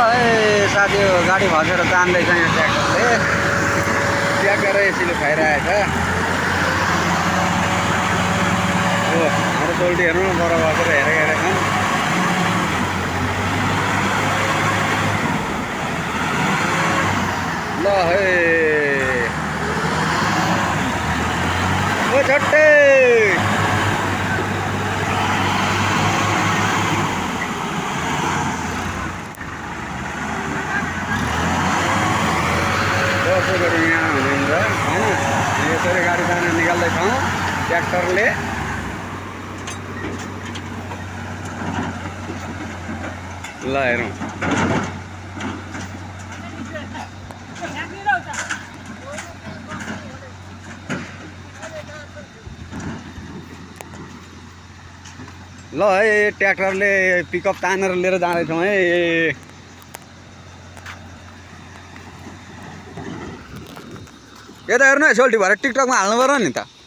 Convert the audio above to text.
है साथी गाडी भसेर तान्दैछ यहाँ ट्र्याक्टरले ट्याक्टर यसले खाइरहेछ हो हाम्रो चोल्टी हेर्नु न बर बसेर हेरेका ल है ओ झट्टै यहाँ हुनुहुन्छ होइन यसरी गाडी तानेर निकाल्दैछौँ ट्र्याक्टरले ल हेरौँ ल है ट्र्याक्टरले पिकअप तानेर लिएर जाँदैछौँ है यता हेर्नु है सोल्टी भएर टिकटकमा हाल्नु पर्यो नि त